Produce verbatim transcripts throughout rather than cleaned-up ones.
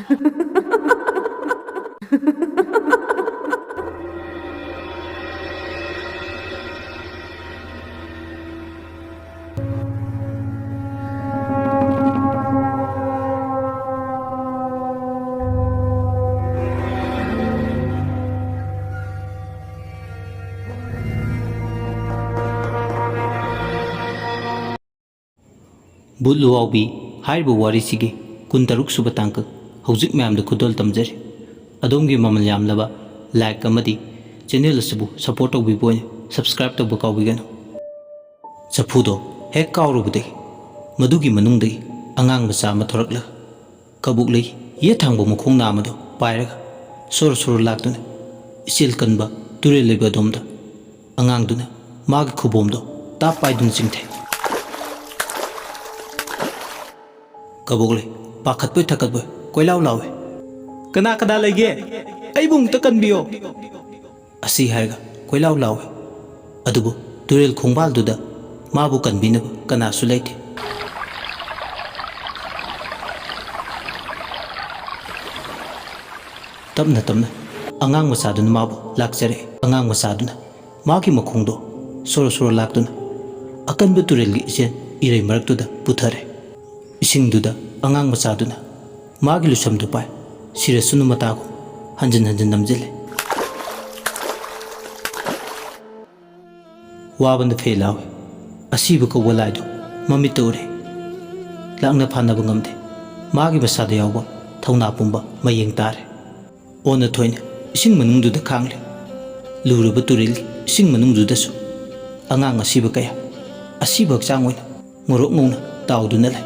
ꯚꯨꯠ ꯂꯨꯋꯥꯎꯕꯤ ꯍꯥꯏꯔꯤꯕ ꯋꯥꯔꯤꯁꯤꯒꯤ ꯀꯨꯟꯇꯔꯨꯛ ꯁꯨꯕ ꯇꯥꯡꯀꯛ ꯍꯧꯖꯤꯛ ꯃꯌꯥꯝꯗ ꯈꯨꯗꯣꯜ ꯇꯝꯖꯔꯤ꯫ ꯑꯗꯣꯝꯒꯤ ꯃꯃꯜ ꯌꯥꯝꯂꯕ like ꯑꯃꯗꯤ channel ꯑꯁꯤꯕꯨ support ꯇꯧꯕꯤꯕ ꯑꯣꯏꯅ subscribe ꯇꯧꯕ ꯀꯥꯎꯕꯤꯒꯅꯨ꯫ ꯆꯐꯨꯗꯣ ꯍꯦꯛ ꯀꯥꯎꯔꯨꯕꯗꯒꯤ ꯃꯗꯨꯒꯤ ꯃꯅꯨꯡꯗꯒꯤ ꯑꯉꯥꯡ ꯃꯆꯥ ꯑꯃ ꯊꯣꯔꯛꯂꯒ ꯀꯕꯣꯛꯂꯩ ꯌꯦꯠ ꯊꯪꯕ ꯃꯈꯣꯡ ꯅꯥꯝꯃꯗꯨ ꯄꯥꯏꯔꯒ ꯁꯣꯔꯣ ꯁꯣꯔꯣ ꯂꯥꯛꯇꯨꯅ ꯏꯆꯦꯜ ꯀꯟꯕ ꯇꯨꯔꯦꯜ ꯂꯩꯕ ꯑꯗꯣꯝꯗ ꯑꯉꯥꯡꯗꯨꯅ ꯃꯥꯒꯤ ꯈꯨꯕꯣꯝꯗꯣ ꯇꯥꯞ ꯄꯥꯏꯗꯨꯅ ꯆꯤꯡꯊꯩ꯫ ꯀꯕꯣꯛꯂꯩ ꯄꯥꯈꯠꯄꯣꯏ ꯊꯛꯀꯠꯄꯣꯏ ꯀꯣꯏꯂꯥꯎ ꯂꯥꯎꯏ, "ꯀꯅꯥ ꯀꯅꯥ ꯂꯩꯒꯦ? ꯑꯩꯕꯨ ꯑꯃꯨꯛꯇ ꯀꯟꯕꯤꯌꯣ!" ꯑꯁꯤ ꯍꯥꯏꯔꯒ ꯀꯣꯏꯂꯥꯎ ꯂꯥꯎꯏ꯫ ꯑꯗꯨꯕꯨ ꯇꯨꯔꯦꯜ ꯈꯣꯡꯕꯥꯜꯗꯨꯗ ꯃꯥꯕꯨ ꯀꯟꯕꯤꯅꯕ ꯀꯅꯥꯁꯨ ꯂꯩꯇꯦ꯫ ꯇꯞꯅ ꯇꯞꯅ ꯑꯉꯥꯡ ꯃꯆꯥꯗꯨꯅ ꯃꯥꯕꯨ ꯂꯥꯛꯆꯔꯛꯏ꯫ ꯑꯉꯥꯡ ꯃꯆꯥꯗꯨꯅ ꯃꯥꯒꯤ ꯃꯈꯣꯡꯗꯣ ꯁꯣꯔꯣ ꯁꯣꯔꯣ ꯂꯥꯛꯇꯨꯅ ꯑꯀꯟꯕ ꯇꯨꯔꯦꯜꯒꯤ ꯏꯆꯦꯜ ꯏꯔꯩ ꯃꯔꯛꯇꯨꯗ ꯄꯨꯊꯔꯦ꯫ ꯏꯁꯤꯡꯗꯨꯗ ꯑꯉꯥꯡ ꯃꯆꯥꯗꯨꯅ ꯃꯥꯒꯤ ꯂꯨꯁꯝꯗꯨ ꯄꯥꯏ ꯁꯤꯔꯁꯨꯅꯨ ꯃꯇꯥꯒꯨꯝ ꯍꯟꯖꯤꯟ ꯍꯟꯖꯤꯟ ꯅꯝꯖꯤꯜꯂꯦ꯫ ꯋꯥꯕꯅ ꯐꯦ ꯂꯥꯎꯏ꯫ ꯑꯁꯤꯕ ꯀꯧꯕ ꯂꯥꯏꯗꯨ ꯃꯃꯤꯠꯇ ꯎꯔꯦ꯫ ꯂꯥꯛꯅ ꯐꯥꯅꯕ ꯉꯝꯗꯦ꯫ ꯃꯥꯒꯤ ꯃꯁꯥꯗ ꯌꯥꯎꯕ ꯊꯧꯅꯥ ꯄꯨꯝꯕ ꯃꯌꯦꯡ ꯇꯥꯔꯦ꯫ ꯑꯣꯟꯅ ꯊꯣꯏꯅ ꯏꯁꯤꯡ ꯃꯅꯨꯡꯗꯨꯗ ꯈꯥꯡꯂꯦ꯫ ꯂꯨꯔꯕ ꯇꯨꯔꯦꯜꯒꯤ ꯏꯁꯤꯡ ꯃꯅꯨꯡꯗꯨꯗꯁꯨ ꯑꯉꯥꯡ ꯑꯁꯤꯕ ꯀꯌꯥ ꯑꯁꯤꯕ ꯍꯛꯆꯥꯡ ꯑꯣꯏꯅ ꯉꯧꯔꯣꯛ ꯉꯧꯅ ꯇꯥꯎꯗꯨꯅ ꯂꯩ꯫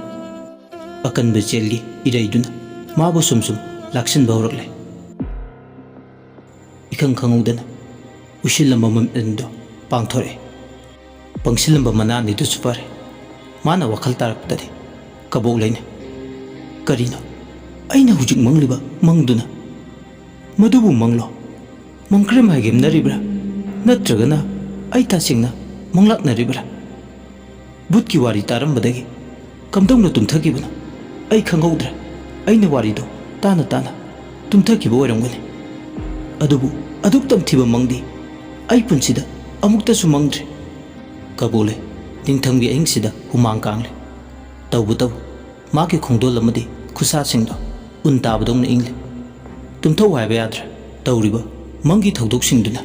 ꯑꯀꯟꯕ ꯆꯦꯜꯒꯤ ꯏꯔꯩꯗꯨꯅ ꯃꯥꯕꯨ ꯁꯨꯝ ꯁꯨꯝ ꯂꯥꯛꯁꯤꯟꯕ ꯍꯧꯔꯛꯂꯦ꯫ ꯏꯈꯪ ꯈꯪꯍꯧꯗꯅ ꯎꯏꯁꯤꯜꯂꯝꯕ ꯃꯃꯤꯠ ꯑꯅꯤꯗꯨ ꯄꯥꯡꯊꯣꯔꯛꯑꯦ꯫ ꯄꯪꯁꯤꯜꯂꯝꯕ ꯃꯅꯥ ꯑꯅꯤꯗꯨꯁꯨ ꯐꯔꯦ꯫ ꯃꯥꯅ ꯋꯥꯈꯜ ꯇꯥꯔꯛꯄꯗꯗꯤ ꯀꯕꯣꯛꯂꯩꯅ, "ꯀꯔꯤꯅꯣ ꯑꯩꯅ ꯍꯧꯖꯤꯛ ꯃꯪꯂꯤꯕ ꯃꯪꯗꯨꯅ? ꯃꯗꯨꯕꯨ ꯃꯪꯂꯣ? ꯃꯪꯀ꯭ꯔꯦꯝ ꯍꯥꯏꯒꯦꯝꯅꯔꯤꯕ꯭ꯔꯥ? ꯅꯠꯇ꯭ꯔꯒꯅ ꯑꯩ ꯇꯁꯦꯡꯅ ꯃꯪꯂꯥꯛꯅꯔꯤꯕ꯭ꯔꯥ? ꯚꯨꯠꯀꯤ ꯋꯥꯔꯤ ꯇꯥꯔꯝꯕꯗꯒꯤ ꯀꯝꯗꯧꯅ ꯇꯨꯝꯊꯈꯤꯕꯅꯣ? ꯑꯩ ꯈꯪꯍꯧꯗ꯭ꯔꯦ꯫ ꯑꯩꯅ ꯋꯥꯔꯤꯗꯣ ꯇꯥꯅ ꯇꯥꯅ ꯇꯨꯝꯊꯈꯤꯕ ꯑꯣꯏꯔꯝꯒꯅꯤ꯫ ꯑꯗꯨꯕꯨ ꯑꯗꯨꯛ ꯇꯝꯊꯤꯕ ꯃꯪꯗꯤ ꯑꯩ ꯄꯨꯟꯁꯤꯗ ꯑꯃꯨꯛꯇꯁꯨ ꯃꯪꯗ꯭ꯔꯤ꯫ ꯀꯕꯣꯛꯂꯩ ꯅꯤꯡꯊꯝꯒꯤ ꯑꯍꯤꯡꯁꯤꯗ ꯍꯨꯃꯥꯡ ꯀꯥꯡꯂꯤ꯫ ꯇꯧꯕꯇꯕꯨ ꯃꯥꯒꯤ ꯈꯣꯡꯗꯣꯜ ꯑꯃꯗꯤ ꯈꯨꯠꯁꯥꯁꯤꯡꯗꯣ ꯎꯟ ꯇꯥꯕꯗꯧꯅ ꯏꯪꯂꯤ꯫ ꯇꯨꯝꯊꯧ ꯍꯥꯏꯕ ꯌꯥꯗ꯭ꯔꯦ꯫ ꯇꯧꯔꯤꯕ ꯃꯪꯒꯤ ꯊꯧꯗꯣꯛꯁꯤꯡꯗꯨꯅ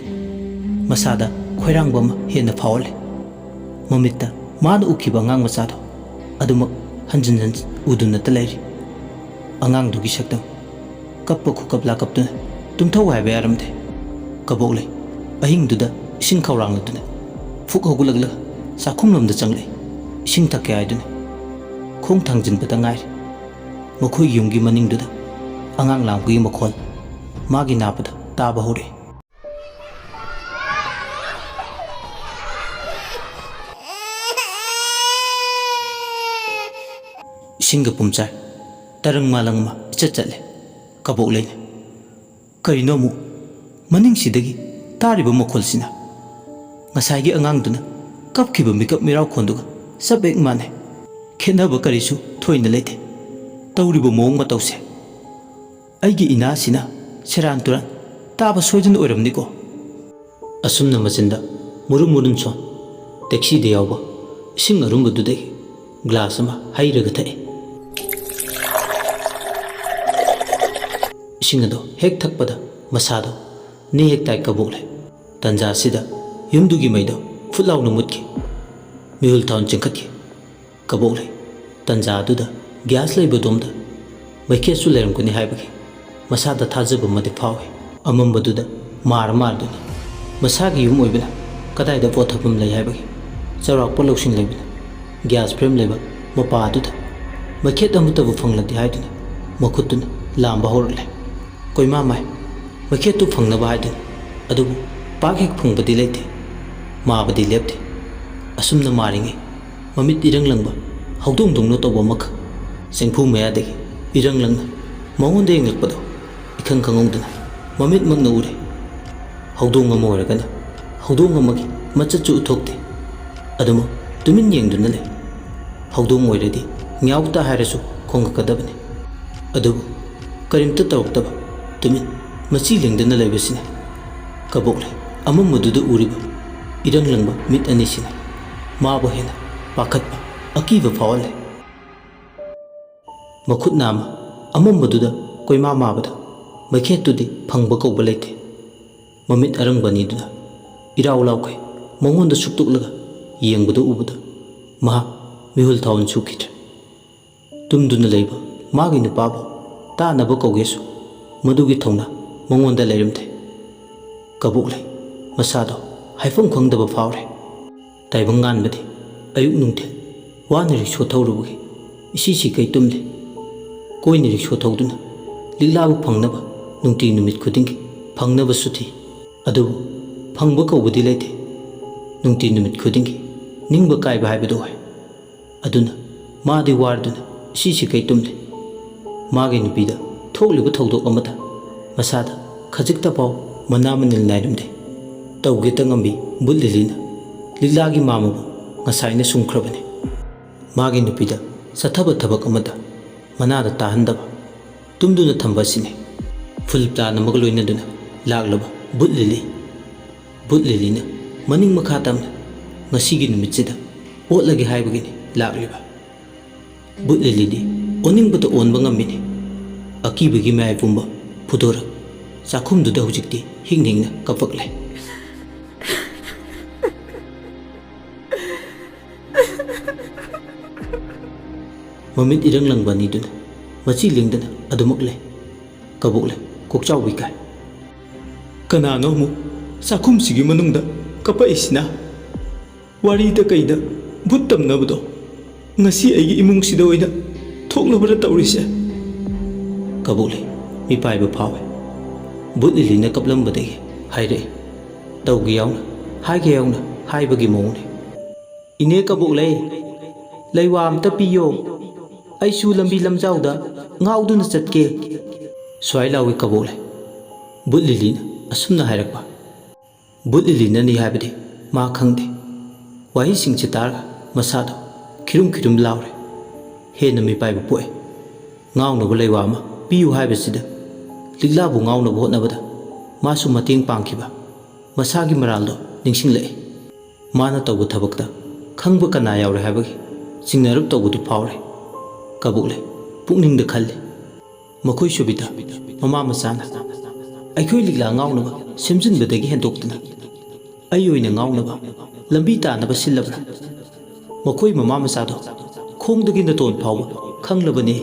ꯃꯁꯥꯗ ꯈꯣꯏꯔꯥꯡꯕ ꯑꯃ ꯍꯦꯟꯅ ꯐꯥꯎꯍꯜꯂꯤ꯫ ꯃꯃꯤꯠꯇ ꯃꯥꯅ ꯎꯈꯤꯕ ꯑꯉꯥꯡ ꯃꯆꯥꯗꯣ ꯑꯗꯨꯃꯛ ꯍꯟꯖꯤꯟ ꯍꯟꯖꯤꯟ ꯎꯗꯨꯅꯇ ꯂꯩꯔꯤ꯫ ꯑꯉꯥꯡꯗꯨꯒꯤ ꯁꯛꯇꯝ ꯀꯞꯄ ꯈꯨꯀꯞ ꯂꯥꯀꯞꯇꯨꯅ ꯇꯨꯝꯊꯧ ꯍꯥꯏꯕ ꯌꯥꯔꯝꯗꯦ꯫ ꯀꯕꯣꯛꯂꯩ ꯑꯍꯤꯡꯗꯨꯗ ꯏꯁꯤꯡ ꯈꯧꯔꯥꯡꯂꯗꯨꯅ ꯐꯨꯛ ꯍꯧꯒꯠꯂꯛꯂꯒ ꯆꯥꯛꯈꯨꯝꯂꯣꯝꯗ ꯆꯪꯂꯛꯏ꯫ ꯏꯁꯤꯡ ꯊꯛꯀꯦ ꯍꯥꯏꯗꯨꯅ ꯈꯣꯡ ꯊꯥꯡꯖꯤꯟꯕꯗ ꯉꯥꯏꯔꯤ꯫ ꯃꯈꯣꯏꯒꯤ ꯌꯨꯝꯒꯤ ꯃꯅꯤꯡꯗꯨꯗ ꯑꯉꯥꯡ ꯂꯥꯡꯕꯒꯤ ꯃꯈꯣꯜ ꯃꯥꯒꯤ ꯅꯥꯄꯗ ꯇꯥꯕ ꯍꯧꯔꯛꯏ꯫ ꯏꯁꯤꯡꯒ ꯄꯨꯝꯆꯥꯏ ꯇꯔꯪ ꯃꯥꯂꯪ ꯑꯃ ꯏꯆꯠ ꯆꯠꯂꯦ꯫ ꯀꯕꯣꯛꯂꯩꯅ ꯀꯔꯤꯅꯣ ꯑꯃꯨꯛ ꯃꯅꯤꯡꯁꯤꯗꯒꯤ ꯇꯥꯔꯤꯕ ꯃꯈꯣꯜꯁꯤꯅ? ꯉꯁꯥꯏꯒꯤ ꯑꯉꯥꯡꯗꯨꯅ ꯀꯞꯈꯤꯕ ꯃꯤꯀꯞ ꯃꯤꯔꯥꯎꯈꯣꯟꯗꯨꯒ ꯆꯞ ꯍꯦꯛ ꯃꯥꯟꯅꯩ꯫ ꯈꯦꯠꯅꯕ ꯀꯔꯤꯁꯨ ꯊꯣꯏꯅ ꯂꯩꯇꯦ꯫ ꯇꯧꯔꯤꯕ ꯃꯑꯣꯡ ꯃꯇꯧꯁꯦ ꯑꯩꯒꯤ ꯏꯅꯥꯁꯤꯅ ꯁꯦꯔꯥꯟ ꯇꯨꯔꯥꯟ ꯇꯥꯕ ꯁꯣꯏꯗꯅ ꯑꯣꯏꯔꯝꯅꯤꯀꯣ꯫ ꯑꯁꯨꯝꯅ ꯃꯆꯤꯟꯗ ꯃꯨꯔꯨꯝ ꯃꯨꯔꯨꯝ ꯁꯣꯟ ꯇꯦꯛꯁꯤꯗ ꯌꯥꯎꯕ ꯏꯁꯤꯡ ꯑꯔꯨꯝꯕꯗꯨꯗꯒꯤ ꯒ꯭ꯂꯥꯁ ꯑꯃ ꯍꯩꯔꯒ ꯊꯛꯏ꯫ ꯏꯁꯤꯡ ꯑꯗꯣ ꯍꯦꯛ ꯊꯛꯄꯗ ꯃꯁꯥꯗꯣ ꯅꯦ ꯍꯦꯛ ꯇꯥꯏ ꯀꯕꯣꯛꯂꯩ꯫ ꯇꯟꯖꯥꯁꯤꯗ ꯌꯨꯝꯗꯨꯒꯤ ꯃꯩꯗꯣ ꯐꯨꯠ ꯂꯥꯎꯅ ꯃꯨꯠꯈꯤ꯫ ꯃꯤꯍꯨꯜ ꯊꯥꯎꯟ ꯆꯤꯡꯈꯠꯈꯤ꯫ ꯀꯕꯣꯛꯂꯩ ꯇꯟꯖꯥꯗꯨꯗ ꯒ꯭ꯌꯥꯁ ꯂꯩꯕꯗꯣꯝꯗ ꯃꯩꯈꯦꯠꯁꯨ ꯂꯩꯔꯝꯒꯅꯤ ꯍꯥꯏꯕꯒꯤ ꯃꯁꯥꯗ ꯊꯥꯖꯕ ꯑꯃꯗꯤ ꯐꯥꯎꯏ꯫ ꯑꯃꯝꯕꯗꯨꯗ ꯃꯥꯔ ꯃꯥꯔꯗꯨꯅ ꯃꯁꯥꯒꯤ ꯌꯨꯝ ꯑꯣꯏꯕꯅ ꯀꯗꯥꯏꯗ ꯄꯣꯠ ꯊꯝꯐꯝ ꯂꯩ ꯍꯥꯏꯕꯒꯤ ꯆꯥꯎꯔꯥꯛꯄ ꯂꯧꯁꯤꯡ ꯂꯩꯕꯅ ꯒ꯭ꯌꯥꯁ ꯐ꯭ꯔꯦꯝ ꯂꯩꯕ ꯃꯄꯥ ꯑꯗꯨꯗ ꯃꯩꯈꯦꯠ ꯑꯃꯠꯇꯕꯨ ꯐꯪꯂꯗꯤ ꯍꯥꯏꯗꯨꯅ ꯃꯈꯨꯠꯇꯨꯅ ꯂꯥꯝꯕ ꯍꯧꯔꯛꯂꯦ꯫ ꯀꯣꯏꯃꯥ ꯃꯥꯏ ꯃꯩꯈꯦꯠꯇꯨ ꯐꯪꯅꯕ ꯍꯥꯏꯗꯨꯅ꯫ ꯑꯗꯨꯕꯨ ꯄꯥꯛ ꯍꯦꯛ ꯐꯪꯕꯗꯤ ꯂꯩꯇꯦ꯫ ꯃꯥꯕꯗꯤ ꯂꯦꯞꯇꯦ꯫ ꯑꯁꯨꯝꯅ ꯃꯥꯔꯤꯉꯩ ꯃꯃꯤꯠ ꯏꯔꯪ ꯂꯪꯕ ꯍꯧꯗꯣꯡꯗꯧꯅ ꯇꯧꯕ ꯑꯃꯈꯛ ꯆꯦꯡꯐꯨ ꯃꯌꯥꯗꯒꯤ ꯏꯔꯪ ꯂꯪꯅ ꯃꯉꯣꯟꯗ ꯌꯦꯡꯂꯛꯄꯗꯣ ꯏꯈꯪ ꯈꯪꯍꯧꯗꯅ ꯃꯃꯤꯠꯃꯛꯅ ꯎꯔꯦ꯫ ꯍꯧꯗꯣꯡ ꯑꯃ ꯑꯣꯏꯔꯒꯅ ꯍꯧꯗꯣꯡ ꯑꯃꯒꯤ ꯃꯆꯠꯁꯨ ꯎꯊꯣꯛꯇꯦ꯫ ꯑꯗꯨꯃꯛ ꯇꯨꯃꯤꯟ ꯌꯦꯡꯗꯨꯅ ꯂꯩ꯫ ꯍꯧꯗꯣꯡ ꯑꯣꯏꯔꯗꯤ ꯉ꯭ꯌꯥꯎꯇ ꯍꯥꯏꯔꯁꯨ ꯈꯣꯡꯉꯛꯀꯗꯕꯅꯤ꯫ ꯑꯗꯨꯕꯨ ꯀꯔꯤꯝꯇ ꯇꯧꯔꯛꯇꯕ, ꯇꯨꯃꯤꯟ ꯃꯆꯤ ꯂꯦꯡꯗꯅ ꯂꯩꯕꯁꯤꯅꯤ꯫ ꯀꯕꯣꯛꯂꯩ ꯑꯃꯝꯕꯗꯨꯗ ꯎꯔꯤꯕ ꯏꯔꯪ ꯂꯪꯕ ꯃꯤꯠ ꯑꯅꯤꯁꯤꯅ ꯃꯥꯕꯨ ꯍꯦꯟꯅ ꯄꯥꯈꯠꯄ, ꯑꯀꯤꯕ ꯐꯥꯎꯍꯜꯂꯦ꯫ ꯃꯈꯨꯠ ꯅꯥꯝꯃ ꯑꯃꯝꯕꯗꯨꯗ ꯀꯣꯏꯃꯥ ꯃꯥꯕꯗ ꯃꯩꯈꯦꯠꯇꯨꯗꯤ ꯐꯪꯕ ꯀꯧꯕ ꯂꯩꯇꯦ꯫ ꯃꯃꯤꯠ ꯑꯔꯪꯕ ꯑꯅꯤꯗꯨꯅ ꯏꯔꯥꯎ ꯂꯥꯎꯈꯩ ꯃꯉꯣꯟꯗ ꯁꯨꯛꯇꯣꯛꯂꯒ ꯌꯦꯡꯕꯗꯨ ꯎꯕꯗ ꯃꯍꯥꯛ ꯃꯤꯍꯨꯜ ꯊꯥꯎꯍꯟ ꯁꯨꯈꯤꯗ꯭ꯔꯦ꯫ ꯇꯨꯝꯗꯨꯅ ꯂꯩꯕ ꯃꯥꯒꯤ ꯅꯨꯄꯥꯕꯨ ꯇꯥꯅꯕ ꯀꯧꯒꯦꯁꯨ ꯃꯗꯨꯒꯤ ꯊꯧꯅꯥ ꯃꯉꯣꯟꯗ ꯂꯩꯔꯝꯗꯦ꯫ ꯀꯕꯣꯛꯂꯩ ꯃꯁꯥꯗꯣ ꯍꯥꯏꯐꯝ ꯈꯪꯗꯕ ꯐꯥꯎꯔꯦ꯫ ꯇꯥꯏꯕꯪ ꯉꯥꯟꯕꯗꯤ ꯑꯌꯨꯛ ꯅꯨꯡꯊꯤꯜ ꯋꯥꯅ ꯔꯤꯛꯁꯣ ꯊꯧꯔꯨꯕꯒꯤ ꯏꯁꯤ ꯁꯤꯈꯩ ꯇꯨꯝꯂꯤ꯫ ꯀꯣꯏꯅ ꯔꯤꯛꯁꯣ ꯊꯧꯗꯨꯅ ꯂꯤꯛꯂꯥꯕꯨ ꯐꯪꯅꯕ ꯅꯨꯡꯇꯤ ꯅꯨꯃꯤꯠ ꯈꯨꯗꯤꯡꯒꯤ ꯐꯪꯅꯕꯁꯨ ꯊꯤ꯫ ꯑꯗꯨꯕꯨ ꯐꯪꯕ ꯀꯧꯕꯗꯤ ꯂꯩꯇꯦ꯫ ꯅꯨꯡꯇꯤ ꯅꯨꯃꯤꯠ ꯈꯨꯗꯤꯡꯒꯤ ꯅꯤꯡꯕ ꯀꯥꯏꯕ ꯍꯥꯏꯕꯗꯨ ꯑꯣꯏ꯫ ꯑꯗꯨꯅ ꯃꯥꯗꯤ ꯋꯥꯔꯗꯨꯅ ꯏꯁꯤ ꯁꯤꯈꯩ ꯇꯨꯝꯂꯤ꯫ ꯃꯥꯒꯤ ꯅꯨꯄꯤꯗ ꯊꯣꯛꯂꯤꯕ ꯊꯧꯗꯣꯛ ꯑꯃꯗ ꯃꯁꯥꯗ ꯈꯖꯤꯛꯇꯐꯥꯎ ꯃꯅꯥ ꯃꯅꯤꯜ ꯅꯥꯏꯔꯝꯗꯦ꯫ ꯇꯧꯒꯦꯇ ꯉꯝꯕꯤ ꯕꯨꯠ ꯂꯤꯂꯤꯅ ꯂꯤꯛꯂꯥꯒꯤ ꯃꯥꯃꯕꯨ ꯉꯁꯥꯏꯅ ꯁꯨꯝꯈ꯭ꯔꯕꯅꯤ꯫ ꯃꯥꯒꯤ ꯅꯨꯄꯤꯗ ꯆꯠꯊꯕ ꯊꯕꯛ ꯑꯃꯗ ꯃꯅꯥꯗ ꯇꯥꯍꯟꯗꯕ, ꯇꯨꯝꯗꯨꯅ ꯊꯝꯕ ꯑꯁꯤꯅꯤ꯫ ꯐꯨꯜ ꯄ꯭ꯂꯥꯟ ꯑꯃꯒ ꯂꯣꯏꯅꯗꯨꯅ ꯂꯥꯛꯂꯕ ꯕꯨꯠ ꯂꯤꯂꯤ꯫ ꯕꯨꯠ ꯂꯤꯂꯤꯅ ꯃꯅꯤꯡ ꯃꯈꯥ ꯇꯝꯅ ꯉꯁꯤꯒꯤ ꯅꯨꯃꯤꯠꯁꯤꯗ ꯑꯣꯠꯂꯒꯦ ꯍꯥꯏꯕꯒꯤꯅꯤ ꯂꯥꯛꯂꯤꯕ꯫ ꯕꯨꯠ ꯂꯤꯂꯤꯗꯤ ꯑꯣꯅꯤꯡꯕꯗ ꯑꯣꯟꯕ ꯉꯝꯃꯤꯅꯤ꯫ ꯑꯀꯤꯕꯒꯤ ꯃꯌꯥꯏ ꯄꯨꯝꯕ ꯐꯨꯗꯣꯔꯛ ꯆꯥꯛꯈꯨꯝꯗꯨꯗ ꯍꯧꯖꯤꯛꯇꯤ ꯍꯤꯡ ꯍꯤꯡꯅ ꯀꯞꯄꯛꯂꯦ꯫ ꯃꯃꯤꯠ ꯏꯔꯪ ꯂꯪꯕ ꯑꯅꯤꯗꯨꯅ ꯃꯆꯤ ꯂꯦꯡꯗꯅ ꯑꯗꯨꯃꯛ ꯂꯩ꯫ ꯀꯕꯣꯛꯂꯩ ꯀꯣꯛꯆꯥꯎꯕꯤ ꯀꯥꯏ꯫ ꯀꯅꯥꯅꯣ ꯑꯃꯨꯛ ꯆꯥꯛꯈꯨꯝꯁꯤꯒꯤ ꯃꯅꯨꯡꯗ ꯀꯞꯄꯛꯏꯁꯤꯅ? ꯋꯥꯔꯤꯗ ꯀꯩꯗ ꯚꯨꯠ ꯇꯝꯅꯕꯗꯣ ꯉꯁꯤ ꯑꯩꯒꯤ ꯏꯃꯨꯡꯁꯤꯗ ꯑꯣꯏꯅ ꯊꯣꯛꯂꯕ꯭ꯔꯥ ꯇꯧꯔꯤꯁꯦ? ꯀꯕꯣꯛꯂꯩ ꯃꯤꯄꯥꯏꯕ ꯐꯥꯎꯋꯦ꯫ ꯕꯨꯠ ꯂꯤꯂꯤꯅ ꯀꯞꯂꯝꯕꯗꯒꯤ ꯍꯥꯏꯔꯛꯏ꯫ ꯇꯧꯒꯦ ꯌꯥꯎꯅ, ꯍꯥꯏꯒꯦ ꯌꯥꯎꯅ ꯍꯥꯏꯕꯒꯤ ꯃꯑꯣꯡꯅꯤ꯫ "ꯏꯅꯦ ꯀꯕꯣꯛꯂꯩ, ꯂꯩꯋꯥ ꯑꯝꯇ ꯄꯤꯌꯣ, ꯑꯩꯁꯨ ꯂꯝꯕꯤ ꯂꯝꯖꯥꯎꯗ ꯉꯥꯎꯗꯨꯅ ꯆꯠꯀꯦ", ꯁ꯭ꯋꯥꯏ ꯂꯥꯎꯏ ꯀꯕꯣꯛꯂꯩ꯫ ꯕꯨꯠ ꯂꯤꯂꯤꯅ ꯑꯁꯨꯝꯅ ꯍꯥꯏꯔꯛꯄ꯫ ꯕꯨꯠ ꯂꯤꯂꯤꯅꯅꯤ ꯍꯥꯏꯕꯗꯤ ꯃꯥ ꯈꯪꯗꯦ꯫ ꯋꯥꯍꯩꯁꯤꯡꯁꯤ ꯇꯥꯔꯒ ꯃꯁꯥꯗꯣ ꯈꯤꯔꯨꯝ ꯈꯤꯔꯨꯝ ꯂꯥꯎꯔꯦ꯫ ꯍꯦꯟꯅ ꯃꯤꯄꯥꯏꯕ ꯄꯣꯛꯑꯦ꯫ ꯉꯥꯎꯅꯕ ꯂꯩꯋꯥ ꯑꯃ ꯄꯤꯌꯨ ꯍꯥꯏꯕꯁꯤꯗ ꯂꯤꯛꯂꯥꯕꯨ ꯉꯥꯎꯅꯕ ꯍꯣꯠꯅꯕꯗ ꯃꯥꯁꯨ ꯃꯇꯦꯡ ꯄꯥꯡꯈꯤꯕ ꯃꯁꯥꯒꯤ ꯃꯔꯥꯜꯗꯣ ꯅꯤꯡꯁꯤꯡꯂꯛꯏ꯫ ꯃꯥꯅ ꯇꯧꯕ ꯊꯕꯛꯇ ꯈꯪꯕ ꯀꯅꯥ ꯌꯥꯎꯔꯦ ꯍꯥꯏꯕꯒꯤ ꯆꯤꯡꯅꯔꯞ ꯇꯧꯕꯗꯨ ꯐꯥꯎꯔꯦ꯫ ꯀꯕꯣꯛꯂꯩ ꯄꯨꯛꯅꯤꯡꯗ ꯈꯜꯂꯤ, "ꯃꯈꯣꯏ ꯁꯨꯕꯤꯗ ꯃꯃꯥ ꯃꯆꯥꯅ ꯑꯩꯈꯣꯏ ꯂꯤꯛꯂꯥ ꯉꯥꯎꯅꯕ ꯁꯦꯝꯖꯤꯟꯕꯗꯒꯤ ꯍꯦꯟꯗꯣꯛꯇꯅ ꯑꯩ ꯑꯣꯏꯅ ꯉꯥꯎꯅꯕ ꯂꯝꯕꯤ ꯇꯥꯅꯕ ꯁꯤꯜꯂꯕ꯭ꯔꯥ? ꯃꯈꯣꯏ ꯃꯃꯥ ꯃꯆꯥꯗꯣ ꯈꯣꯡꯗꯒꯤ ꯅꯇꯣꯟ ꯐꯥꯎꯕ ꯈꯪꯂꯕꯅꯤ꯫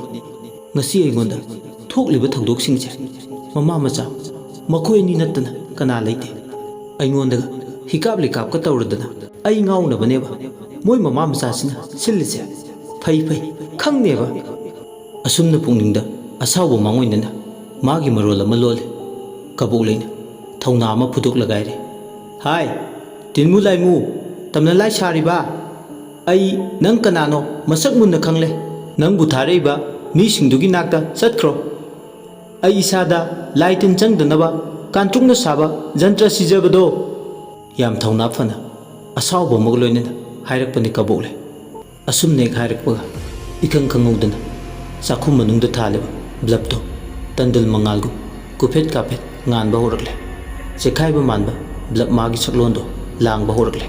ꯉꯁꯤ ꯑꯩꯉꯣꯟꯗ ꯊꯣꯛꯂꯤꯕ ꯊꯧꯗꯣꯛꯁꯤꯡꯁꯦ ꯃꯃꯥ ꯃꯆꯥ ꯃꯈꯣꯏ ꯑꯅꯤ ꯅꯠꯇꯅ ꯀꯅꯥ ꯂꯩꯇꯦ꯫ ꯑꯩꯉꯣꯟꯗꯒ ꯍꯤꯀꯥꯞ ꯂꯤꯀꯥꯞꯀ ꯇꯧꯔꯗꯅ ꯑꯩ ꯉꯥꯎꯅꯕꯅꯦꯕ ꯃꯣꯏ ꯃꯃꯥ ꯃꯆꯥꯁꯤꯅ ꯁꯤꯜꯂꯤꯁꯦ꯫ ꯐꯩ ꯐꯩ, ꯈꯪꯅꯦꯕ꯫" ꯑꯁꯨꯝꯅ ꯄꯨꯛꯅꯤꯡꯗ ꯑꯁꯥꯎꯕ ꯃꯥꯡꯑꯣꯏꯅꯅ ꯃꯥꯒꯤ ꯃꯔꯣꯜ ꯑꯃ ꯂꯣꯜꯂꯤ꯫ ꯀꯕꯣꯛꯂꯩꯅ ꯊꯧꯅꯥ ꯑꯃ ꯐꯨꯗꯣꯛꯂꯒ ꯍꯥꯏꯔꯤ, "ꯍꯥꯏ, ꯇꯤꯟꯃꯨ ꯂꯥꯏꯃꯨ, ꯇꯝꯅ ꯂꯥꯏ ꯁꯥꯔꯤꯕ? ꯑꯩ ꯅꯪ ꯀꯅꯥꯅꯣ ꯃꯁꯛ ꯃꯨꯟꯅ ꯈꯪꯂꯦ꯫ ꯅꯪꯕꯨ ꯊꯥꯔꯛꯏꯕ ꯃꯤꯁꯤꯡꯗꯨꯒꯤ ꯅꯥꯛꯇ ꯆꯠꯈ꯭ꯔꯣ꯫ ꯑꯩ ꯏꯁꯥꯗ ꯂꯥꯏ ꯇꯤꯟ ꯆꯪꯗꯅꯕ ꯀꯥꯟꯇ꯭ꯔꯨꯛꯅ ꯁꯥꯕ ꯖꯟꯇ꯭ꯔ ꯁꯤꯖꯕꯗꯣ꯫" ꯌꯥꯝ ꯊꯧꯅꯥ ꯐꯅ ꯑꯁꯥꯎꯕ ꯑꯃꯒ ꯂꯣꯏꯅꯅ ꯍꯥꯏꯔꯛꯄꯅꯤ ꯀꯕꯣꯛꯂꯩ꯫ ꯑꯁꯨꯝꯅ ꯍꯦꯛ ꯍꯥꯏꯔꯛꯄꯒ ꯏꯈꯪ ꯈꯪꯍꯧꯗꯅ ꯆꯥꯛꯈꯨꯝ ꯃꯅꯨꯡꯗ ꯊꯥꯜꯂꯤꯕ ꯕ꯭ꯂꯕꯇꯣ ꯇꯟꯗꯜ ꯃꯉꯥꯜꯒꯨꯝ ꯀꯨꯐꯦꯠ ꯀꯥꯐꯦꯠ ꯉꯥꯟꯕ ꯍꯧꯔꯛꯂꯦ꯫ ꯆꯦꯈꯥꯏꯕ ꯃꯥꯟꯕ ꯕ꯭ꯂꯕ ꯃꯥꯒꯤ ꯁꯛꯂꯣꯟꯗꯣ ꯂꯥꯡꯕ ꯍꯧꯔꯛꯂꯦ꯫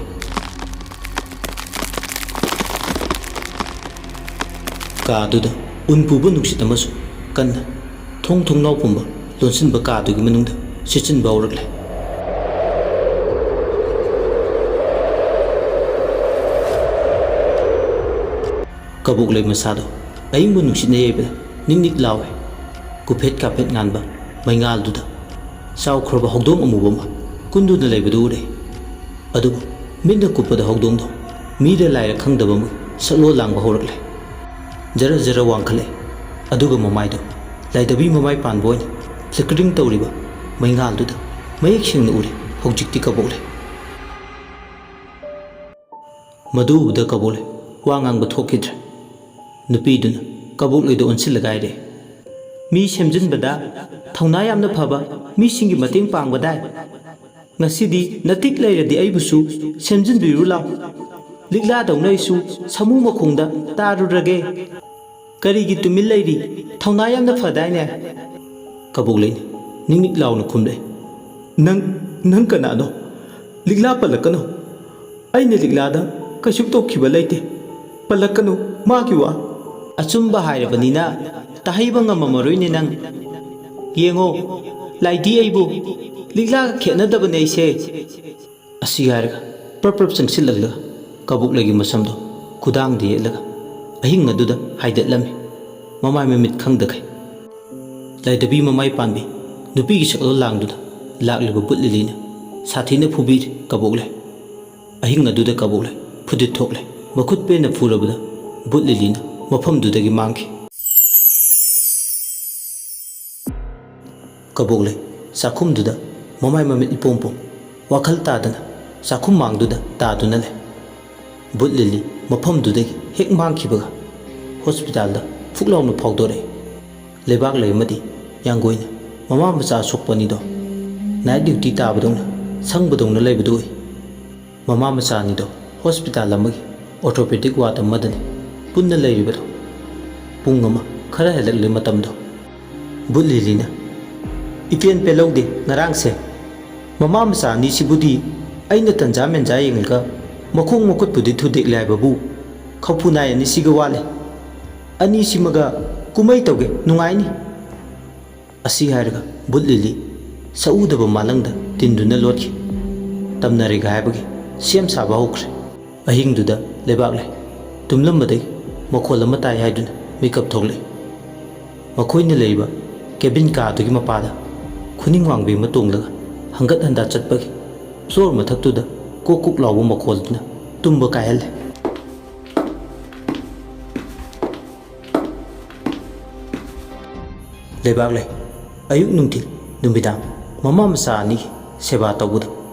ꯀꯥꯗꯨꯗ ꯎꯟ ꯄꯨꯕ ꯅꯨꯡꯁꯤꯠ ꯑꯃꯁꯨ ꯀꯟꯅ ꯊꯣꯡ ꯊꯣꯡꯅꯥꯎ ꯄꯨꯝꯕ ꯂꯣꯟꯁꯤꯟꯕ ꯀꯥꯗꯨꯒꯤ ꯃꯅꯨꯡꯗ ꯁꯤꯠꯆꯤꯟꯕ ꯍꯧꯔꯛꯂꯦ꯫ ꯀꯕꯣꯛꯂꯩ ꯃꯁꯥꯗꯣ ꯑꯏꯪꯕ ꯅꯨꯡꯁꯤꯠꯅ ꯌꯩꯕꯗ ꯅꯤꯛ ꯅꯤꯛ ꯂꯥꯎꯏ꯫ ꯀꯨꯐꯦꯠ ꯀꯥꯐꯦꯠ ꯉꯥꯟꯕ ꯃꯩꯉꯥꯜꯗꯨꯗ ꯆꯥꯎꯈ꯭ꯔꯕ ꯍꯧꯗꯣꯡ ꯑꯃꯨꯕ ꯑꯃ ꯀꯨꯟꯗꯨꯅ ꯂꯩꯕꯗꯨ ꯎꯔꯦ꯫ ꯑꯗꯨꯕꯨ ꯃꯤꯠꯅ ꯀꯨꯞꯄꯗ ꯍꯧꯗꯣꯡꯗꯣ ꯃꯤꯔ ꯂꯥꯏꯔ ꯈꯪꯗꯕ ꯑꯃ ꯁꯛꯂꯣꯟ ꯂꯥꯡꯕ ꯍꯧꯔꯛꯂꯦ꯫ ꯖꯔ ꯖꯔ ꯋꯥꯡꯈꯠꯂꯦ꯫ ꯑꯗꯨꯒ ꯃꯃꯥꯏꯗꯣ ꯂꯥꯏꯙꯕꯤ ꯃꯃꯥꯏ ꯄꯥꯟꯕ ꯑꯣꯏꯅ ꯐ꯭ꯂꯤꯀꯔꯤꯡ ꯇꯧꯔꯤꯕ ꯃꯩꯉꯥꯜꯗꯨꯗ ꯃꯌꯦꯛ ꯁꯦꯡꯅ ꯎꯔꯦ꯫ ꯍꯧꯖꯤꯛꯇꯤ ꯀꯕꯣꯛꯂꯩ꯫ ꯃꯗꯨ ꯎꯕꯗ ꯀꯕꯣꯛꯂꯩ ꯋꯥ ꯉꯥꯡꯕ ꯊꯣꯛꯈꯤꯗ꯭ꯔꯦ꯫ ꯅꯨꯄꯤꯗꯨꯅ ꯀꯕꯣꯛꯂꯩꯗ ꯑꯣꯟꯁꯤꯜꯂꯒ ꯍꯥꯏꯔꯛꯑꯦ, "ꯃꯤ ꯁꯦꯝꯖꯤꯟꯕꯗ ꯊꯧꯅꯥ ꯌꯥꯝꯅ ꯐꯕ ꯃꯤꯁꯤꯡꯒꯤ ꯃꯇꯦꯡ ꯄꯥꯡꯕꯗꯥꯏ꯫ ꯉꯁꯤꯗꯤ ꯅꯇꯤꯛ ꯂꯩꯔꯗꯤ ꯑꯩꯕꯨꯁꯨ ꯁꯦꯝꯖꯤꯟꯕꯤꯔꯨ ꯂꯥꯎ꯫ ꯂꯤꯛꯂꯥꯗꯧꯅ ꯑꯩꯁꯨ ꯁꯥꯃꯨ ꯃꯈꯣꯡꯗ ꯇꯥꯔꯨꯔꯒꯦ꯫" ꯀꯔꯤꯒꯤ ꯇꯨꯃꯤꯟ ꯂꯩꯔꯤ? ꯊꯧꯅꯥ ꯌꯥꯝꯅ ꯐꯗꯥꯏꯅꯦ? ꯀꯕꯣꯛꯂꯩꯅ ꯅꯤꯛ ꯅꯤꯛ ꯂꯥꯎꯅ ꯈꯨꯝꯂꯛꯏ꯫ "ꯅꯪ, ꯅꯪ ꯀꯅꯥꯅꯣ? ꯂꯤꯛꯂꯥ ꯄꯜꯂꯛꯀꯅꯨ꯫ ꯑꯩꯅ ꯂꯤꯛꯂꯥꯗ ꯀꯩꯁꯨ ꯇꯧꯈꯤꯕ ꯂꯩꯇꯦ꯫ ꯄꯜꯂꯛꯀꯅꯨ ꯃꯥꯒꯤ ꯋꯥ꯫" "ꯑꯆꯨꯝꯕ ꯍꯥꯏꯔꯕꯅꯤꯅ ꯇꯥꯍꯩꯕ ꯉꯝꯃꯝꯃꯔꯣꯏꯅꯦ ꯅꯪ꯫ ꯌꯦꯡꯉꯣ, ꯂꯥꯏꯗꯤ ꯑꯩꯕꯨ ꯂꯤꯛꯂꯥꯒ ꯈꯦꯠꯅꯗꯕꯅꯦ ꯑꯩꯁꯦ꯫" ꯑꯁꯤ ꯍꯥꯏꯔꯒ ꯄ꯭ꯔꯞ ꯄ꯭ꯔꯞ ꯆꯪꯁꯤꯜꯂꯛꯂꯒ ꯀꯕꯣꯛꯂꯩꯒꯤ ꯃꯁꯝꯗꯣ ꯈꯨꯗꯥꯡꯗ ꯌꯦꯠꯂꯒ ꯑꯍꯤꯡ ꯑꯗꯨꯗ ꯍꯥꯏꯗꯠꯂꯝꯃꯤ꯫ ꯃꯃꯥꯏ ꯃꯃꯤꯠ ꯈꯪꯗꯈꯩ ꯂꯥꯏꯗꯕꯤ ꯃꯃꯥꯏ ꯄꯥꯟꯕꯤ ꯅꯨꯄꯤꯒꯤ ꯁꯛꯂꯣꯟ ꯂꯥꯡꯗꯨꯗ ꯂꯥꯛꯂꯤꯕ ꯕꯨꯠ ꯂꯤꯂꯤꯅ ꯁꯥꯊꯤꯅ ꯐꯨꯕꯤꯔꯤ ꯀꯕꯣꯛꯂꯩ꯫ ꯑꯍꯤꯡ ꯑꯗꯨꯗ ꯀꯕꯣꯛꯂꯩ ꯐꯨꯗꯤꯠ ꯊꯣꯛꯂꯦ꯫ ꯃꯈꯨꯠ ꯄꯦꯟꯅ ꯐꯨꯔꯕꯗ ꯕꯨꯠ ꯂꯤꯂꯤꯅ ꯃꯐꯝꯗꯨꯗꯒꯤ ꯃꯥꯡꯈꯤ꯫ ꯀꯕꯣꯛꯂꯩ ꯆꯥꯛꯈꯨꯝꯗꯨꯗ ꯃꯃꯥꯏ ꯃꯃꯤꯠ ꯏꯄꯣꯝ ꯄꯣꯝ, ꯋꯥꯈꯜ ꯇꯥꯗꯅ ꯆꯥꯛꯈꯨꯝ ꯃꯥꯡꯗꯨꯗ ꯇꯥꯗꯨꯅ ꯂꯩ꯫ ꯕꯨꯠ ꯂꯤꯂꯤ ꯃꯐꯝꯗꯨꯗꯒꯤ ꯍꯦꯛ ꯃꯥꯡꯈꯤꯕꯒ ꯍꯣꯁꯄꯤꯇꯥꯜꯗ ꯐꯨꯛ ꯂꯥꯎꯅ ꯐꯥꯎꯗꯣꯔꯛꯏ꯫ ꯂꯩꯕꯥꯛꯂꯩ ꯑꯃꯗꯤ ꯌꯥꯡꯒꯣꯏꯅ ꯃꯃꯥ ꯃꯆꯥ ꯑꯁꯣꯛꯄ ꯑꯅꯤꯗꯣ ꯅꯥꯏꯠ ꯗ꯭ꯌꯨꯇꯤ ꯇꯥꯕꯗꯧꯅ ꯁꯪꯕꯗꯧꯅ ꯂꯩꯕꯗꯨ ꯎꯏ꯫ ꯃꯃꯥ ꯃꯆꯥ ꯑꯅꯤꯗꯣ ꯍꯣꯁꯄꯤꯇꯥꯜ ꯑꯃꯒꯤ ꯑꯣꯔꯊꯣꯄꯦꯗꯤꯛ ꯋꯥꯔꯗ ꯑꯃꯗꯅꯤ ꯄꯨꯟꯅ ꯂꯩꯔꯤꯕꯗꯣ꯫ ꯄꯨꯡ ꯑꯃ ꯈꯔ ꯍꯦꯜꯂꯛꯂꯤ ꯃꯇꯝꯗꯣ꯫ ꯕꯨꯠ ꯂꯤꯂꯤꯅ, "ꯏꯄꯦꯟ ꯄꯦꯜꯍꯧꯗꯦ ꯉꯔꯥꯡꯁꯦ꯫ ꯃꯃꯥ ꯃꯆꯥ ꯑꯅꯤꯁꯤꯕꯨꯗꯤ ꯑꯩꯅ ꯇꯟꯖꯥ ꯃꯦꯟꯖꯥ ꯌꯦꯡꯂꯒ ꯃꯈꯣꯡ ꯃꯈꯨꯠꯄꯨꯗꯤ ꯊꯨꯗꯦꯛꯂꯦ ꯍꯥꯏꯕꯕꯨ ꯈꯧꯄꯨ ꯅꯥꯏ ꯑꯅꯤꯁꯤꯒ ꯋꯥꯠꯂꯦ꯫ ꯑꯅꯤꯁꯤꯃꯒ ꯀꯨꯝꯍꯩ ꯇꯧꯒꯦ, ꯅꯨꯡꯉꯥꯏꯅꯤ꯫" ꯑꯁꯤ ꯍꯥꯏꯔꯒ ꯕꯨꯠ ꯂꯤꯂꯤ ꯁꯛꯎꯗꯕ ꯃꯥꯂꯪꯗ ꯇꯤꯟꯗꯨꯅ ꯂꯣꯠꯈꯤ꯫ ꯇꯝꯅꯔꯤꯒ ꯍꯥꯏꯕꯒꯤ ꯁꯦꯝ ꯁꯥꯕ ꯍꯧꯈ꯭ꯔꯦ꯫ ꯑꯍꯤꯡꯗꯨꯗ ꯂꯩꯕꯥꯛꯂꯩ ꯇꯨꯝꯂꯝꯕꯗꯒꯤ ꯃꯈꯣꯜ ꯑꯃ ꯇꯥꯏ ꯍꯥꯏꯗꯨꯅ ꯃꯤꯀꯞ ꯊꯣꯛꯂꯛꯏ꯫ ꯃꯈꯣꯏꯅ ꯂꯩꯔꯤꯕ ꯀꯦꯕꯤꯟ ꯀꯥꯗꯨꯒꯤ ꯃꯄꯥꯗ ꯈꯨꯅꯤꯡ ꯋꯥꯡꯕꯤ ꯑꯃ ꯇꯣꯡꯂꯒ ꯍꯪꯒꯠ ꯍꯟꯗꯥ ꯆꯠꯄꯒꯤ ꯐ꯭ꯂꯣꯔ ꯃꯊꯛꯇꯨꯗ ꯀꯣꯛ ꯀꯣꯛ ꯂꯥꯎꯕ ꯃꯈꯣꯜꯗꯨꯅ ꯇꯨꯝꯕ ꯀꯥꯏꯍꯜꯂꯦ꯫ ꯂꯩꯕꯥꯛꯂꯩ ꯑꯌꯨꯛ ꯅꯨꯡꯊꯤꯜ ꯅꯨꯃꯤꯗꯥꯡ ꯃꯃꯥ ꯃꯆꯥ ꯑꯅꯤꯒꯤ ꯁꯦꯕꯥ ꯇꯧꯕꯗ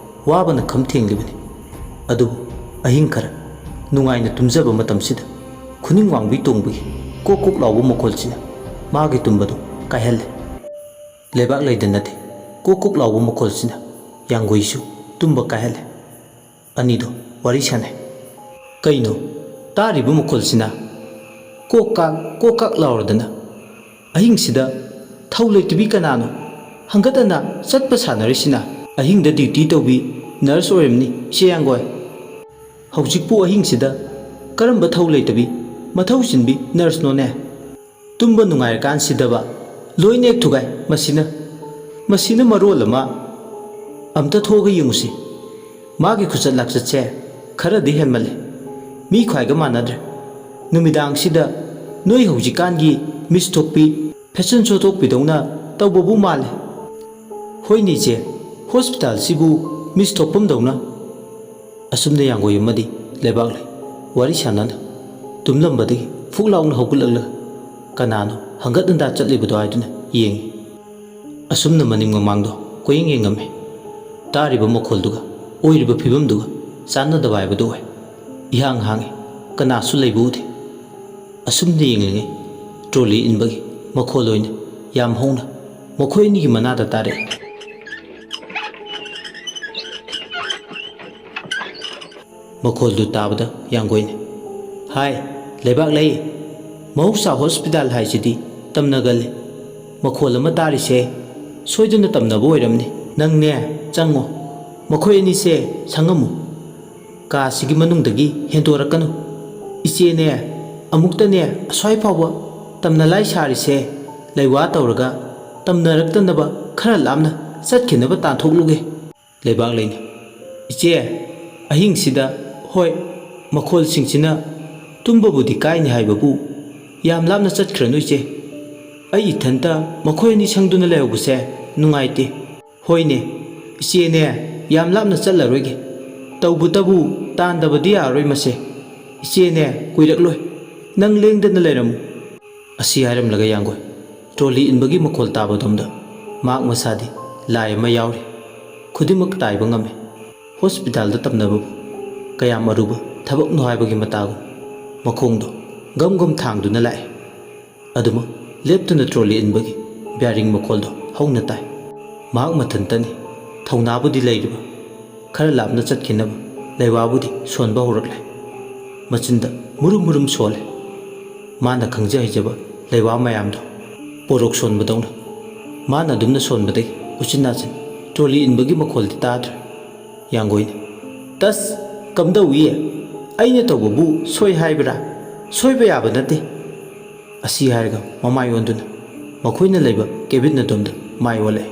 ꯋꯥꯕꯅ ꯈꯝ ꯊꯦꯡꯂꯤꯕꯅꯤ꯫ ꯑꯗꯨꯕꯨ ꯑꯍꯤꯡ ꯈꯔ ꯅꯨꯡꯉꯥꯏꯅ ꯇꯨꯝꯖꯕ ꯃꯇꯝꯁꯤꯗ ꯈꯨꯅꯤꯡ ꯋꯥꯡꯕꯤ ꯇꯣꯡꯕꯒꯤ ꯀꯣꯛ ꯀꯣꯛ ꯂꯥꯎꯕ ꯃꯈꯣꯜꯁꯤꯅ ꯃꯥꯒꯤ ꯇꯨꯝꯕꯗꯨ ꯀꯥꯏꯍꯜꯂꯦ꯫ ꯂꯩꯕꯥꯛꯂꯩꯗ ꯅꯠꯇꯦ, ꯀꯣꯛ ꯀꯣꯛ ꯂꯥꯎꯕ ꯃꯈꯣꯜꯁꯤꯅ ꯌꯥꯡꯒꯣꯏꯁꯨ ꯇꯨꯝꯕ ꯀꯥꯏꯍꯜꯂꯦ꯫ ꯑꯅꯤꯗꯣ ꯋꯥꯔꯤ ꯁꯥꯟꯅꯩ꯫ "ꯀꯩꯅꯣ ꯇꯥꯔꯤꯕ ꯃꯈꯣꯜꯁꯤꯅ?" ꯀꯣꯛ ꯀꯥꯛ ꯀꯣꯛ ꯀꯥꯛ ꯂꯥꯎꯔꯗꯅ꯫ ꯑꯍꯤꯡꯁꯤꯗ ꯊꯧ ꯂꯩꯇꯕꯤ ꯀꯅꯥꯅꯣ ꯍꯪꯒꯠ ꯍꯟꯗ ꯆꯠꯄ ꯁꯥꯟꯅꯔꯤꯁꯤꯅ? ꯑꯍꯤꯡꯗ ꯗ꯭ꯌꯨꯇꯤ ꯇꯧꯕꯤ ꯅꯔꯁ ꯑꯣꯏꯔꯝꯅꯤ, ꯏꯆꯦ ꯌꯥꯡꯒꯣꯏ꯫ ꯍꯧꯖꯤꯛꯄꯨ ꯑꯍꯤꯡꯁꯤꯗ ꯀꯔꯝꯕ ꯊꯧ ꯂꯩꯇꯕꯤ ꯃꯊꯧ ꯆꯤꯟꯕꯤ ꯅꯔꯁꯅꯣꯅꯦ? ꯇꯨꯝꯕ ꯅꯨꯡꯉꯥꯏꯔꯀꯥꯟꯁꯤꯗꯕ ꯂꯣꯏꯅ ꯍꯦꯛ ꯊꯨꯒꯥꯏ ꯃꯁꯤꯅ꯫ ꯃꯁꯤꯅ ꯃꯔꯣꯜ ꯑꯃ꯫ ꯑꯝꯇ ꯊꯣꯛꯑꯒ ꯌꯦꯡꯉꯨꯁꯤ꯫ ꯃꯥꯒꯤ ꯈꯨꯆꯠ ꯂꯥꯛꯆꯠꯁꯦ ꯈꯔꯗꯤ ꯍꯦꯟꯃꯜꯂꯦ꯫ ꯃꯤ ꯈ꯭ꯋꯥꯏꯒ ꯃꯥꯟꯅꯗ꯭ꯔꯦ꯫ ꯅꯨꯃꯤꯗꯥꯡꯁꯤꯗ ꯅꯣꯏ ꯍꯧꯖꯤꯛꯀꯥꯟꯒꯤ ꯃꯤꯁ ꯊꯣꯛꯄꯤ, ꯐꯦꯁꯟ ꯁꯣ ꯊꯣꯛꯄꯤꯗꯧꯅ ꯇꯧꯕꯕꯨ ꯃꯥꯜꯂꯦ꯫ ꯍꯣꯏꯅꯦ ꯏꯆꯦ, ꯍꯣꯁꯄꯤꯇꯥꯜꯁꯤꯕꯨ ꯃꯤꯁ ꯊꯣꯛꯐꯝꯗꯧꯅ꯫ ꯑꯁꯨꯝꯅ ꯌꯥꯡꯒꯣꯏ ꯑꯃꯗꯤ ꯂꯩꯕꯥꯛꯂꯩ ꯋꯥꯔꯤ ꯁꯥꯟꯅꯅ ꯇꯨꯝꯂꯝꯕꯗꯒꯤ ꯐꯨꯛ ꯂꯥꯎꯅ ꯍꯧꯒꯠꯂꯛꯂꯒ ꯀꯅꯥꯅꯣ ꯍꯪꯒꯠ ꯍꯟꯗꯥ ꯆꯠꯂꯤꯕꯗꯣ ꯍꯥꯏꯗꯨꯅ ꯌꯦꯡꯏ꯫ ꯑꯁꯨꯝꯅ ꯃꯅꯤꯡ ꯃꯃꯥꯡꯗꯣ ꯀꯣꯏꯌꯦꯡ ꯌꯦꯡꯉꯝꯃꯤ꯫ ꯇꯥꯔꯤꯕ ꯃꯈꯣꯜꯗꯨꯒ ꯑꯣꯏꯔꯤꯕ ꯐꯤꯕꯝꯗꯨꯒ ꯆꯥꯟꯅꯗꯕ ꯍꯥꯏꯕꯗꯨ ꯑꯣꯏ꯫ ꯏꯍꯥꯡ ꯍꯥꯡꯉꯤ꯫ ꯀꯅꯥꯁꯨ ꯂꯩꯕ ꯎꯗꯦ꯫ ꯑꯁꯨꯝꯅ ꯌꯦꯡꯂꯤꯉꯩ ꯇ꯭ꯔꯣꯂꯤ ꯏꯟꯕꯒꯤ ꯃꯈꯣꯜ ꯑꯣꯏꯅ ꯌꯥꯝ ꯍꯧꯅ ꯃꯈꯣꯏ ꯑꯅꯤꯒꯤ ꯃꯅꯥꯗ ꯇꯥꯔꯛꯏ꯫ ꯃꯈꯣꯜꯗꯨ ꯇꯥꯕꯗ ꯌꯥꯡꯒꯣꯏꯅ, "ꯍꯥꯏ, ꯂꯩꯕꯥꯛꯂꯩ, ꯃꯍꯧꯁꯥ ꯍꯣꯁꯄꯤꯇꯥꯜ ꯍꯥꯏꯁꯤꯗꯤ ꯇꯝꯅꯒꯜꯂꯤ꯫ ꯃꯈꯣꯜ ꯑꯃ ꯇꯥꯔꯤꯁꯦ ꯁꯣꯏꯗꯅ ꯇꯝꯅꯕ ꯑꯣꯏꯔꯝꯅꯤ꯫ ꯅꯪꯅꯦ, ꯆꯪꯉꯣ꯫ ꯃꯈꯣꯏ ꯑꯅꯤꯁꯦ ꯁꯪꯉꯝꯃꯨ꯫ ꯀꯥꯁꯤꯒꯤ ꯃꯅꯨꯡꯗꯒꯤ ꯍꯦꯟꯗꯣꯔꯛꯀꯅꯨ꯫ ꯏꯆꯦꯅꯦ, ꯑꯃꯨꯛꯇꯅꯦ ꯑꯁ꯭ꯋꯥꯏ ꯐꯥꯎꯕ ꯇꯝꯅ ꯂꯥꯏ ꯁꯥꯔꯤꯁꯦ ꯂꯩꯋꯥ ꯇꯧꯔꯒ ꯇꯝꯅꯔꯛꯇꯅꯕ ꯈꯔ ꯂꯥꯞꯅ ꯆꯠꯈꯤꯅꯕ ꯇꯥꯟꯊꯣꯛꯂꯨꯒꯦ꯫" ꯂꯩꯕꯥꯛꯂꯩꯅ, "ꯏꯆꯦ, ꯑꯍꯤꯡꯁꯤꯗ, ꯍꯣꯏ, ꯃꯈꯣꯜꯁꯤꯡꯁꯤꯅ ꯇꯨꯝꯕꯕꯨꯗꯤ ꯀꯥꯏꯅꯤ ꯍꯥꯏꯕꯕꯨ ꯌꯥꯝ ꯂꯥꯞꯅ ꯆꯠꯈ꯭ꯔꯅꯨ ꯏꯆꯦ꯫ ꯑꯩ ꯏꯊꯟꯇ ꯃꯈꯣꯏ ꯑꯅꯤ ꯁꯪꯗꯨꯅ ꯂꯩꯍꯧꯕꯁꯦ ꯅꯨꯡꯉꯥꯏꯇꯦ꯫" "ꯍꯣꯏꯅꯦ, ꯏꯆꯦꯅꯦ, ꯌꯥꯝ ꯂꯥꯞꯅ ꯆꯠꯂꯔꯣꯏꯒꯦ꯫ ꯇꯧꯕꯇꯕꯨ ꯇꯥꯟꯗꯕꯗꯤ ꯌꯥꯔꯔꯣꯏ ꯃꯁꯦ꯫ ꯏꯆꯦꯅꯦ, ꯀꯨꯏꯔꯛꯂꯣꯏ꯫ ꯅꯪ ꯂꯦꯡꯗꯅ ꯂꯩꯔꯝꯃꯨ꯫" ꯑꯁꯤ ꯍꯥꯏꯔꯝꯂꯒ ꯌꯥꯡꯒꯣꯏ ꯇ꯭ꯔꯣꯂꯤ ꯏꯟꯕꯒꯤ ꯃꯈꯣꯜ ꯇꯥꯕꯗꯣꯝꯗ ꯃꯍꯥꯛ ꯃꯁꯥꯗꯤ ꯂꯥꯏ ꯑꯃ ꯌꯥꯎꯔꯤ꯫ ꯈꯨꯗꯤꯡꯃꯛ ꯇꯥꯏꯕ ꯉꯝꯃꯤ꯫ ꯍꯣꯁꯄꯤꯇꯥꯜꯗ ꯇꯝꯅꯕꯕꯨ ꯀꯌꯥꯝ ꯑꯔꯨꯕ ꯊꯕꯛꯅꯣ ꯍꯥꯏꯕꯒꯤ ꯃꯇꯥꯒꯨꯝ ꯃꯈꯣꯡꯗꯣ ꯒꯝ ꯒꯝ ꯊꯥꯡꯗꯨꯅ ꯂꯥꯛꯏ꯫ ꯑꯗꯨꯃꯛ ꯂꯦꯞꯇꯅ ꯇ꯭ꯔꯣꯂꯤ ꯏꯟꯕꯒꯤ ꯕ꯭ꯌꯥꯔꯤꯡ ꯃꯈꯣꯜꯗꯣ ꯍꯧꯅ ꯇꯥꯏ꯫ ꯃꯍꯥꯛ ꯃꯊꯟꯇꯅꯤ꯫ ꯊꯧꯅꯥꯕꯨꯗꯤ ꯂꯩꯔꯤꯕ, ꯈꯔ ꯂꯥꯞꯅ ꯆꯠꯈꯤꯅꯕ ꯂꯩꯋꯥꯕꯨꯗꯤ ꯁꯣꯟꯕ ꯍꯧꯔꯛꯂꯦ꯫ ꯃꯆꯤꯟꯗ ꯃꯨꯔꯨꯝ ꯃꯨꯔꯨꯝ ꯁꯣꯜꯂꯦ꯫ ꯃꯥꯅ ꯈꯪꯖ ꯍꯩꯖꯕ ꯂꯩꯋꯥ ꯃꯌꯥꯝꯗꯣ ꯄꯣꯔꯣꯛ ꯁꯣꯟꯕꯗꯧꯅ ꯃꯥꯅ ꯑꯗꯨꯝꯅ ꯁꯣꯟꯕꯗꯒꯤ ꯎꯆꯤꯟ ꯅꯥꯆꯤꯟ ꯇ꯭ꯔꯣꯂꯤ ꯏꯟꯕꯒꯤ ꯃꯈꯣꯜꯗꯤ ꯇꯥꯗ꯭ꯔꯦ꯫ ꯌꯥꯡꯒꯣꯏꯅ, "ꯇꯁ! ꯀꯝꯗꯧꯏ? ꯑꯩꯅ ꯇꯧꯕꯕꯨ ꯁꯣꯏ ꯍꯥꯏꯕ꯭ꯔꯥ? ꯁꯣꯏꯕ ꯌꯥꯕ ꯅꯠꯇꯦ!" ꯑꯁꯤ ꯍꯥꯏꯔꯒ ꯃꯃꯥꯏ ꯑꯣꯟꯗꯨꯅ ꯃꯈꯣꯏꯅ ꯂꯩꯕ ꯀꯦꯕꯤꯟ ꯑꯗꯣꯝꯗ ꯃꯥꯏ ꯑꯣꯜꯂꯛꯏ꯫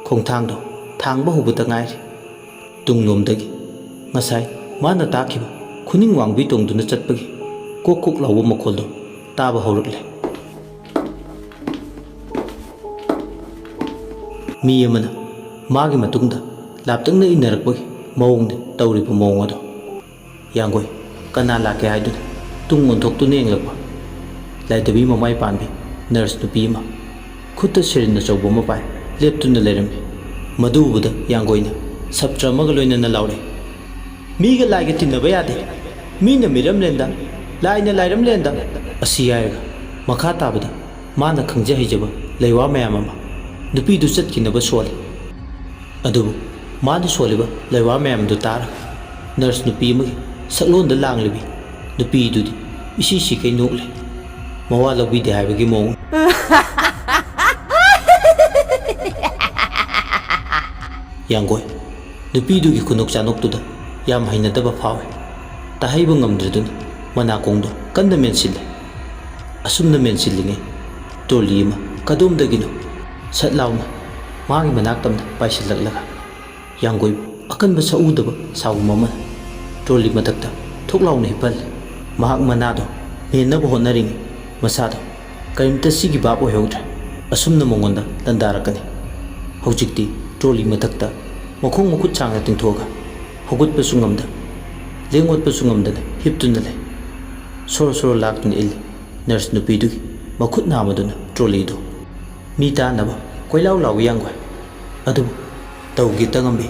ꯈꯣꯡꯊꯥꯡꯗꯣ ꯊꯥꯡꯕ ꯍꯧꯕꯇ ꯉꯥꯏꯔꯤ꯫ ꯇꯨꯡꯂꯣꯝꯗꯒꯤ ꯉꯁꯥꯏ ꯃꯥꯅ ꯇꯥꯈꯤꯕ ꯈꯨꯅꯤꯡ ꯋꯥꯡꯕꯤ ꯇꯣꯡꯗꯨꯅ ꯆꯠꯄꯒꯤ ꯀꯣꯛ ꯀꯣꯛ ꯂꯥꯎꯕ ꯃꯈꯣꯜꯗꯣ ꯇꯥꯕ ꯍꯧꯔꯛꯂꯦ꯫ ꯃꯤ ꯑꯃꯅ ꯃꯥꯒꯤ ꯃꯇꯨꯡꯗ ꯂꯥꯞꯇꯛꯅ ꯏꯟꯅꯔꯛꯄꯒꯤ ꯃꯑꯣꯡꯅꯤ ꯇꯧꯔꯤꯕ ꯃꯑꯣꯡ ꯑꯗꯣ꯫ ꯌꯥꯡꯒꯣꯏ ꯀꯅꯥ ꯂꯥꯛꯀꯦ ꯍꯥꯏꯗꯨꯅ ꯇꯨꯡ ꯑꯣꯟꯊꯣꯛꯇꯨꯅ ꯌꯦꯡꯂꯛꯄ ꯂꯥꯏꯗꯕꯤ ꯃꯃꯥꯏ ꯄꯥꯟꯕꯤ ꯅꯔꯁ ꯅꯨꯄꯤ ꯑꯃ, ꯈꯨꯠꯇ ꯁꯤꯔꯤꯟ ꯑꯆꯧꯕ ꯑꯃ ꯄꯥꯏ ꯂꯦꯞꯇꯨꯅ ꯂꯩꯔꯝꯃꯤ꯫ ꯃꯗꯨ ꯎꯕꯗ ꯌꯥꯡꯒꯣꯏꯅ ꯁꯞꯇ꯭ꯔ ꯑꯃꯒ ꯂꯣꯏꯅꯅ ꯂꯥꯎꯔꯛꯏ, "ꯃꯤꯒ ꯂꯥꯏꯒ ꯇꯤꯟꯅꯕ ꯌꯥꯗꯦ! ꯃꯤꯅ ꯃꯤꯔꯝꯂꯦꯟꯗ, ꯂꯥꯏꯅ ꯂꯥꯏꯔꯝꯂꯦꯟꯗ!" ꯑꯁꯤ ꯍꯥꯏꯔꯒ ꯃꯈꯥ ꯇꯥꯕꯗ ꯃꯥꯅ ꯈꯪꯖ ꯍꯩꯖꯕ ꯂꯩꯋꯥ ꯃꯌꯥꯝ ꯑꯃ ꯅꯨꯄꯤꯗꯨ ꯆꯠꯈꯤꯅꯕ ꯁꯣꯜꯂꯤ꯫ ꯑꯗꯨꯕꯨ ꯃꯥꯅ ꯁꯣꯜꯂꯤꯕ ꯂꯩꯋꯥ ꯃꯌꯥꯝꯗꯨ ꯇꯥꯔꯒ ꯅꯔꯁ ꯅꯨꯄꯤ ꯑꯃꯒꯤ ꯁꯛꯂꯣꯟꯗ ꯂꯥꯡꯂꯤꯕꯤ ꯅꯨꯄꯤꯗꯨꯗꯤ ꯏꯁꯤ ꯁꯤꯈꯩ ꯅꯣꯛꯂꯤ꯫ ꯃꯋꯥ ꯂꯧꯕꯤꯗꯦ ꯍꯥꯏꯕꯒꯤ ꯃꯑꯣꯡ꯫ ꯌꯥꯡꯒꯣꯏ ꯅꯨꯄꯤꯗꯨꯒꯤ ꯈꯨꯅꯣꯛ ꯆꯥꯅꯣꯛꯇꯨꯗ ꯌꯥꯝ ꯍꯩꯅꯗꯕ ꯐꯥꯎꯏ꯫ ꯇꯥꯍꯩꯕ ꯉꯝꯗ꯭ꯔꯗꯨꯅ ꯃꯅꯥꯀꯣꯡꯗꯣ ꯀꯟꯅ ꯃꯦꯟꯁꯤꯜꯂꯦ꯫ ꯑꯁꯨꯝꯅ ꯃꯦꯟꯁꯤꯜꯂꯤꯉꯩ ꯇ꯭ꯔꯣꯂꯤ ꯑꯃ ꯀꯗꯣꯝꯗꯒꯤꯅꯣ ꯁꯠ ꯂꯥꯎꯅ ꯃꯥꯒꯤ ꯃꯅꯥꯛ ꯇꯝꯅ ꯄꯥꯏꯁꯤꯜꯂꯛꯂꯒ ꯌꯥꯡꯒꯣꯏꯕꯨ ꯑꯀꯟꯕ ꯁꯛꯎꯗꯕ ꯁꯥꯎꯒꯨꯝ ꯑꯃꯅ ꯇ꯭ꯔꯣꯂꯤ ꯃꯊꯛꯇ ꯊꯣꯛ ꯂꯥꯎꯅ ꯍꯤꯞꯍꯜꯂꯦ꯫ ꯃꯍꯥꯛ ꯃꯅꯥꯗꯣ ꯃꯦꯟꯅꯕ ꯍꯣꯠꯅꯔꯤꯉꯩ ꯃꯁꯥꯗꯣ ꯀꯔꯤꯝꯇ ꯁꯤꯒꯤ ꯚꯥꯞ ꯑꯣꯏꯍꯧꯗ꯭ꯔꯦ꯫ ꯑꯁꯨꯝꯅ ꯃꯉꯣꯟꯗ ꯂꯟꯗꯥꯔꯛꯀꯅꯤ꯫ ꯍꯧꯖꯤꯛꯇꯤ ꯇ꯭ꯔꯣꯂꯤ ꯃꯊꯛꯇ ꯃꯈꯣꯡ ꯃꯈꯨꯠ ꯁꯥꯡꯅ ꯇꯤꯡꯊꯣꯛꯑꯒ ꯍꯧꯒꯠꯄꯁꯨ ꯉꯝꯗ, ꯂꯦꯡ ꯑꯣꯠꯄꯁꯨ ꯉꯝꯗꯅ ꯍꯤꯞꯇꯨꯅ ꯂꯩ꯫ ꯁꯣꯔꯣ ꯁꯣꯔꯣ ꯂꯥꯛꯇꯨꯅ ꯏꯜꯂꯤ ꯅꯔꯁ ꯅꯨꯄꯤꯗꯨꯒꯤ ꯃꯈꯨꯠ ꯅꯥꯝꯃꯗꯨꯅ ꯇ꯭ꯔꯣꯂꯤꯗꯨ꯫ ꯃꯤ ꯇꯥꯅꯕ ꯀꯣꯏꯂꯥꯎ ꯂꯥꯎꯏ ꯌꯥꯡꯒꯣꯏ꯫ ꯑꯗꯨꯕꯨ ꯇꯧꯒꯦ ꯇꯉꯝꯕꯤ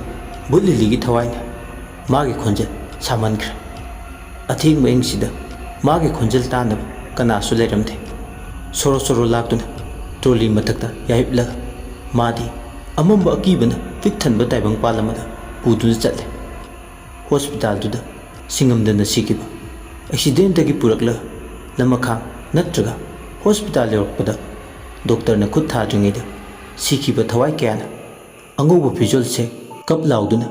ꯕꯨꯠ ꯂꯤꯂꯤꯒꯤ ꯊꯋꯥꯏꯅ ꯃꯥꯒꯤ ꯈꯣꯟꯖꯦꯜ ꯁꯥꯃꯟꯈ꯭ꯔꯦ꯫ ꯑꯊꯦꯡꯕ ꯑꯍꯤꯡꯁꯤꯗ ꯃꯥꯒꯤ ꯈꯣꯟꯖꯦꯜ ꯇꯥꯅꯕ ꯀꯅꯥꯁꯨ ꯂꯩꯔꯝꯗꯦ꯫ ꯁꯣꯔꯣ ꯁꯣꯔꯣ ꯂꯥꯛꯇꯨꯅ ꯇ꯭ꯔꯣꯂꯤ ꯃꯊꯛꯇ ꯌꯥꯍꯤꯞꯂꯒ ꯃꯥꯗꯤ ꯑꯃꯝꯕ ꯑꯀꯤꯕꯅ ꯄꯤꯛ ꯊꯟꯕ ꯇꯥꯏꯕꯪꯄꯥꯜ ꯑꯃꯗ ꯄꯨꯗꯨꯅ ꯆꯠꯂꯦ꯫ ꯍꯣꯁꯄꯤꯇꯥꯜꯗꯨꯗ ꯁꯤꯡꯉꯝꯗꯅ ꯁꯤꯈꯤꯕ ꯑꯦꯛꯁꯤꯗꯦꯟꯇꯒꯤ ꯄꯨꯔꯛꯂꯒ ꯂꯃꯈꯥꯡ ꯅꯠꯇ꯭ꯔꯒ ꯍꯣꯁꯄꯤꯇꯥꯜ ꯌꯧꯔꯛꯄꯗ ꯗꯣꯛꯇꯔꯅ ꯈꯨꯠ ꯊꯥꯗ꯭ꯔꯤꯉꯩꯗ ꯁꯤꯈꯤꯕ ꯊꯋꯥꯏ ꯀꯌꯥꯅ ꯑꯉꯧꯕ ꯐꯤꯖꯣꯜꯁꯦ ꯀꯞ ꯂꯥꯎꯗꯨꯅ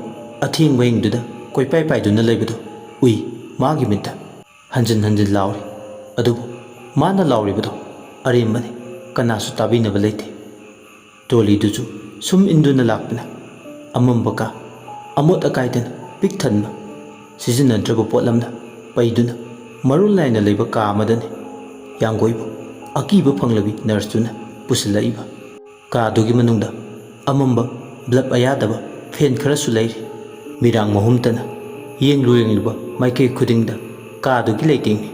ꯑꯊꯦꯡꯕ ꯍꯤꯡꯗꯨꯗ ꯀꯣꯏꯄꯥꯏ ꯄꯥꯏꯗꯨꯅ ꯂꯩꯕꯗꯨ ꯎꯏ ꯃꯥꯒꯤ ꯃꯤꯠꯇ꯫ ꯍꯟꯖꯤꯟ ꯍꯟꯖꯤꯟ ꯂꯥꯎꯔꯤ꯫ ꯑꯗꯨꯕꯨ ꯃꯥꯅ ꯂꯥꯎꯔꯤꯕꯗꯣ ꯑꯔꯦꯝꯕꯅꯤ, ꯀꯅꯥꯁꯨ ꯇꯥꯕꯤꯅꯕ ꯂꯩꯇꯦ꯫ ꯇ꯭ꯔꯣꯂꯤꯗꯨꯁꯨ ꯁꯨꯝ ꯏꯟꯗꯨꯅ ꯂꯥꯛꯄꯅ ꯑꯃꯝꯕ ꯀꯥ, ꯑꯃꯣꯠ ꯑꯀꯥꯏꯗꯅ ꯄꯤꯛ ꯊꯟꯕ, ꯁꯤꯖꯤꯟꯅꯗ꯭ꯔꯕ ꯄꯣꯠꯂꯝꯅ ꯄꯩꯗꯨꯅ ꯃꯔꯨ ꯂꯥꯏꯅ ꯂꯩꯕ ꯀꯥ ꯑꯃꯗꯅꯤ ꯌꯥꯡꯒꯣꯏꯕꯨ ꯑꯀꯤꯕ ꯐꯪꯂꯕꯤ ꯅꯔꯁꯇꯨꯅ ꯄꯨꯁꯤꯜꯂꯛꯏꯕ꯫ ꯀꯥꯗꯨꯒꯤ ꯃꯅꯨꯡꯗ ꯑꯃꯝꯕ ꯕ꯭ꯂꯕ ꯑꯌꯥꯗꯕ ꯐꯦꯟ ꯈꯔꯁꯨ ꯂꯩꯔꯤ꯫ ꯃꯤꯔꯥꯡ ꯃꯍꯨꯝꯇꯅ ꯌꯦꯡꯂꯨ ꯌꯦꯡꯂꯨꯕ ꯃꯥꯏꯀꯩ ꯈꯨꯗꯤꯡꯗ ꯀꯥꯗꯨꯒꯤ ꯂꯩꯇꯦꯡꯅꯤ꯫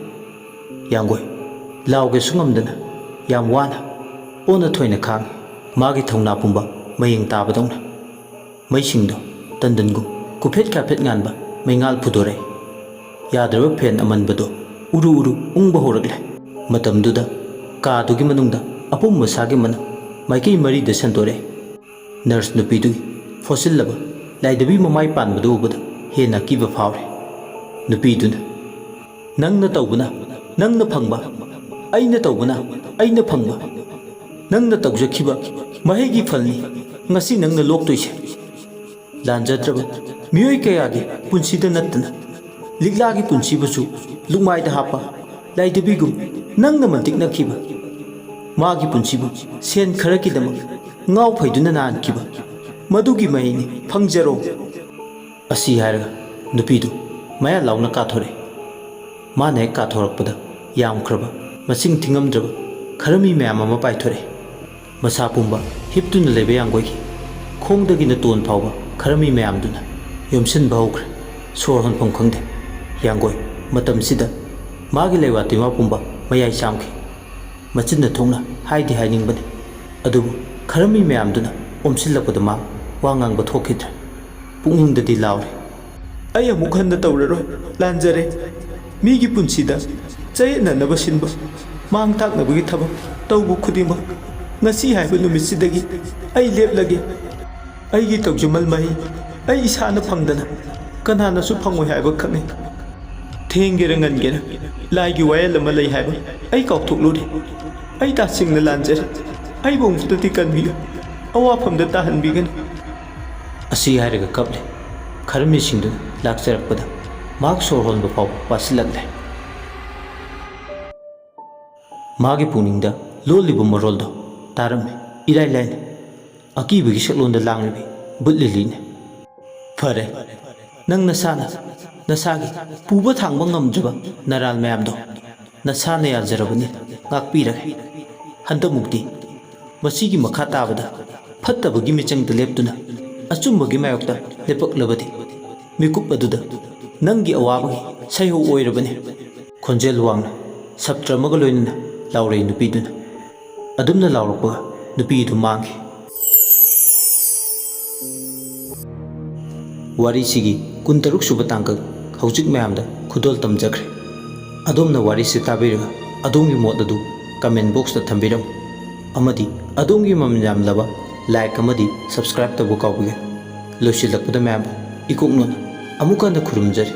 ꯌꯥꯡꯒꯣꯏ ꯂꯥꯎꯒꯦꯁꯨ ꯉꯝꯗꯅ ꯌꯥꯝ ꯋꯥꯅ ꯑꯣꯟꯅ ꯊꯣꯏꯅ ꯈꯥꯡꯉꯤ꯫ ꯃꯥꯒꯤ ꯊꯧꯅꯥ ꯄꯨꯝꯕ ꯃꯌꯦꯡ ꯇꯥꯕꯗꯧꯅ ꯃꯩꯁꯤꯡꯗꯣ ꯇꯟꯗꯟꯒꯨꯝ ꯀꯨꯐꯦꯠ ꯀꯥꯐꯦꯠ ꯉꯥꯟꯕ ꯃꯩꯉꯥꯜ ꯐꯨꯗꯣꯔꯛꯏ꯫ ꯌꯥꯗ꯭ꯔꯕ ꯐꯦꯟ ꯑꯃꯟꯕꯗꯣ ꯎꯔꯨ ꯎꯔꯨ ꯎꯪꯕ ꯍꯧꯔꯛꯂꯦ꯫ ꯃꯇꯝꯗꯨꯗ ꯀꯥꯗꯨꯒꯤ ꯃꯅꯨꯡꯗ ꯑꯄꯨꯝ ꯑꯁꯥꯒꯤ ꯃꯅꯝ ꯃꯥꯏꯀꯩ ꯃꯔꯤꯗ ꯁꯟꯗꯣꯔꯛꯏ꯫ ꯅꯔꯁ ꯅꯨꯄꯤꯗꯨꯒꯤ ꯐꯣꯠꯁꯤꯜꯂꯕ ꯂꯥꯏꯗꯕꯤ ꯃꯃꯥꯏ ꯄꯥꯟꯕꯗꯨ ꯎꯕꯗ ꯍꯦꯟꯅ ꯑꯀꯤꯕ ꯐꯥꯎꯔꯦ꯫ ꯅꯨꯄꯤꯗꯨꯅ, "ꯅꯪꯅ ꯇꯧꯕꯅ ꯅꯪꯅ ꯐꯪꯕ, ꯑꯩꯅ ꯇꯧꯕꯅ ꯑꯩꯅ ꯐꯪꯕ, ꯅꯪꯅ ꯇꯧꯖꯈꯤꯕ ꯃꯍꯩꯒꯤ ꯐꯜꯅꯤ ꯉꯁꯤ ꯅꯪꯅ ꯂꯣꯛꯇꯣꯏꯁꯦ꯫ ꯂꯥꯟꯖꯗ꯭ꯔꯕ ꯃꯤꯑꯣꯏ ꯀꯌꯥꯒꯤ ꯄꯨꯟꯁꯤꯗ ꯅꯠꯇꯅ ꯂꯤꯛꯂꯥꯒꯤ ꯄꯨꯟꯁꯤꯕꯨꯁꯨ ꯂꯨꯛꯃꯥꯏꯗ ꯍꯥꯞꯄ ꯂꯥꯏꯗꯕꯤꯒꯨꯝ ꯅꯪꯅ ꯃꯟꯇꯤꯛꯅꯈꯤꯕ, ꯃꯥꯒꯤ ꯄꯨꯟꯁꯤꯕꯨ ꯁꯦꯟ ꯈꯔꯒꯤꯗꯃꯛ ꯉꯥꯎ ꯐꯩꯗꯨꯅ ꯅꯥꯍꯟꯈꯤꯕ, ꯃꯗꯨꯒꯤ ꯃꯍꯩꯅꯤ, ꯐꯪꯖꯔꯣ"꯫ ꯑꯁꯤ ꯍꯥꯏꯔꯒ ꯅꯨꯄꯤꯗꯨ ꯃꯌꯥ ꯂꯥꯎꯅ ꯀꯥꯊꯣꯔꯛꯏ꯫ ꯃꯥꯅ ꯍꯦꯛ ꯀꯥꯊꯣꯔꯛꯄꯗ ꯌꯥꯝꯈ꯭ꯔꯕ, ꯃꯁꯤꯡ ꯊꯤꯉꯝꯗ꯭ꯔꯕ ꯈꯔ ꯃꯤ ꯃꯌꯥꯝ ꯑꯃ ꯄꯥꯏꯊꯣꯔꯛꯏ꯫ ꯃꯁꯥ ꯄꯨꯝꯕ ꯍꯤꯞꯇꯨꯅ ꯂꯩꯕ ꯌꯥꯡꯒꯣꯏꯒꯤ ꯈꯣꯡꯗꯒꯤꯅ ꯇꯣꯟ ꯐꯥꯎꯕ ꯈꯔ ꯃꯤ ꯃꯌꯥꯝꯗꯨꯅ ꯌꯣꯝꯁꯤꯟꯕ ꯍꯧꯈ꯭ꯔꯦ꯫ ꯁꯣꯔ ꯍꯣꯟꯐꯝ ꯈꯪꯗꯦ꯫ ꯌꯥꯡꯒꯣꯏ ꯃꯇꯝꯁꯤꯗ ꯃꯥꯒꯤ ꯂꯩꯋꯥ ꯇꯤꯟꯋꯥ ꯄꯨꯝꯕ ꯃꯌꯥꯏ ꯆꯥꯝꯈꯤ꯫ ꯃꯆꯤꯟꯅ ꯊꯣꯛꯅ ꯍꯥꯏꯗꯤ ꯍꯥꯏꯅꯤꯡꯕꯅꯤ, ꯑꯗꯨꯕꯨ ꯈꯔ ꯃꯤ ꯃꯌꯥꯝꯗꯨꯅ ꯑꯣꯝꯁꯤꯜꯂꯛꯄꯗ ꯃꯥ ꯋꯥ ꯉꯥꯡꯕ ꯊꯣꯛꯈꯤꯗ꯭ꯔꯦ꯫ ꯄꯨꯛꯅꯤꯡꯗꯗꯤ ꯂꯥꯎꯔꯤ, "ꯑꯩ ꯑꯃꯨꯛ ꯍꯟꯅ ꯇꯧꯔꯔꯣꯏ, ꯂꯥꯟꯖꯔꯦ꯫ ꯃꯤꯒꯤ ꯄꯨꯟꯁꯤꯗ ꯆꯌꯦꯠꯅꯅꯕ ꯁꯤꯟꯕ, ꯃꯥꯡ ꯇꯥꯛꯅꯕꯒꯤ ꯊꯕꯛ ꯇꯧꯕ ꯈꯨꯗꯤꯡꯃꯛ ꯉꯁꯤ ꯍꯥꯏꯕ ꯅꯨꯃꯤꯠꯁꯤꯗꯒꯤ ꯑꯩ ꯂꯦꯞꯂꯒꯦ꯫ ꯑꯩꯒꯤ ꯇꯧꯖꯃꯜ ꯃꯍꯩ ꯑꯩ ꯏꯁꯥꯅ ꯐꯪꯗꯅ ꯀꯅꯥꯅꯁꯨ ꯐꯪꯉꯣꯏ ꯍꯥꯏꯕ ꯈꯪꯏ"꯫ ꯊꯦꯡꯒꯦꯔꯥ ꯉꯟꯒꯦꯔꯥ, ꯂꯥꯏꯒꯤ ꯋꯥꯌꯦꯜ ꯑꯃ ꯂꯩ ꯍꯥꯏꯕ ꯑꯩ ꯀꯥꯎꯊꯣꯛꯂꯨꯔꯦ꯫ ꯑꯩ ꯇꯁꯦꯡꯅ ꯂꯥꯟꯖꯔꯦ꯫ ꯑꯩꯕꯨ ꯑꯃꯨꯛꯇꯗꯤ ꯀꯟꯕꯤꯌꯨ꯫ ꯑꯋꯥꯐꯝꯗ ꯇꯥꯍꯟꯕꯤꯒꯅꯨ꯫ ꯑꯁꯤ ꯍꯥꯏꯔꯒ ꯀꯞꯂꯦ꯫ ꯈꯔꯝꯕꯤꯁꯤꯡꯗꯨ ꯂꯥꯛꯆꯔꯛꯄꯗ ꯃꯍꯥꯛ ꯁꯣꯔ ꯍꯣꯟꯕ ꯐꯥꯎꯕ ꯋꯥꯁꯤꯜꯂꯛꯂꯦ꯫ ꯃꯥꯒꯤ ꯄꯨꯛꯅꯤꯡꯗ ꯂꯣꯜꯂꯤꯕ ꯃꯔꯣꯜꯗꯣ ꯇꯥꯔꯝꯃꯤ꯫ ꯏꯔꯥꯏ ꯂꯥꯏꯅ ꯑꯀꯤꯕꯒꯤ ꯁꯛꯂꯣꯟꯗ ꯂꯥꯡꯂꯤꯕꯤ ꯕꯨꯠ ꯂꯤꯂꯤꯅ, "ꯐꯔꯦ, ꯅꯪ ꯅꯁꯥꯅ ꯅꯁꯥꯒꯤ ꯄꯨꯕ ꯊꯥꯡꯕ ꯉꯝꯗ꯭ꯔꯕ ꯅꯔꯥꯜ ꯃꯌꯥꯝꯗꯣ ꯅꯁꯥꯅ ꯌꯥꯖꯔꯕꯅꯤ, ꯉꯥꯛꯄꯤꯔꯒꯦ꯫ ꯍꯟꯗꯛꯃꯨꯛꯇꯤ ꯃꯁꯤꯒꯤ ꯃꯈꯥ ꯇꯥꯕꯗ ꯐꯠꯇꯕꯒꯤ ꯃꯤꯆꯪꯗ ꯂꯦꯞꯇꯨꯅ ꯑꯆꯨꯝꯕꯒꯤ ꯃꯥꯌꯣꯛꯇ ꯂꯦꯞꯄꯛꯂꯕꯗꯤ ꯃꯤꯀꯨꯞ ꯑꯗꯨꯗ ꯅꯪꯒꯤ ꯑꯋꯥꯕꯒꯤ ꯁꯩꯍꯧ ꯑꯣꯏꯔꯕꯅꯤ"꯫ ꯈꯣꯟꯖꯦꯜ ꯋꯥꯡꯅ ꯁꯞꯇ꯭ꯔ ꯑꯃꯒ ꯂꯣꯏꯅꯅ ꯂꯥꯎꯔꯛꯏ ꯅꯨꯄꯤꯗꯨꯅ꯫ ꯑꯗꯨꯝꯅ ꯂꯥꯎꯔꯛꯄꯒ ꯅꯨꯄꯤꯗꯨ ꯃꯥꯡꯈꯤ꯫ ꯋꯥꯔꯤꯁꯤꯒꯤ ꯀꯨꯟꯇꯔꯨꯛ ꯁꯨꯕ ꯇꯥꯡꯀꯛ ꯍꯧꯖꯤꯛ ꯃꯌꯥꯝꯗ ꯈꯨꯗꯣꯜ ꯇꯝꯖꯈ꯭ꯔꯦ꯫ ꯑꯗꯣꯝꯅ ꯋꯥꯔꯤꯁꯤ ꯇꯥꯕꯤꯔꯒ ꯑꯗꯣꯝꯒꯤ ꯃꯣꯠ ꯑꯗꯨ comment boxꯇ ꯊꯝꯕꯤꯔꯝꯃꯨ꯫ ꯑꯃꯗꯤ ꯑꯗꯣꯝꯒꯤ ꯃꯃꯜ ꯌꯥꯝꯂꯕ like ꯑꯃꯗꯤ subscribe ꯇꯧꯕ ꯀꯥꯎꯕꯤꯒꯅꯨ꯫ ꯂꯣꯏꯁꯤꯜꯂꯛꯄꯗ ꯃꯌꯥꯝꯕꯨ ꯏꯀꯣꯛ ꯅꯣꯟꯅ ꯑꯃꯨꯛ ꯍꯟꯅ ꯈꯨꯔꯨꯝꯖꯔꯤ꯫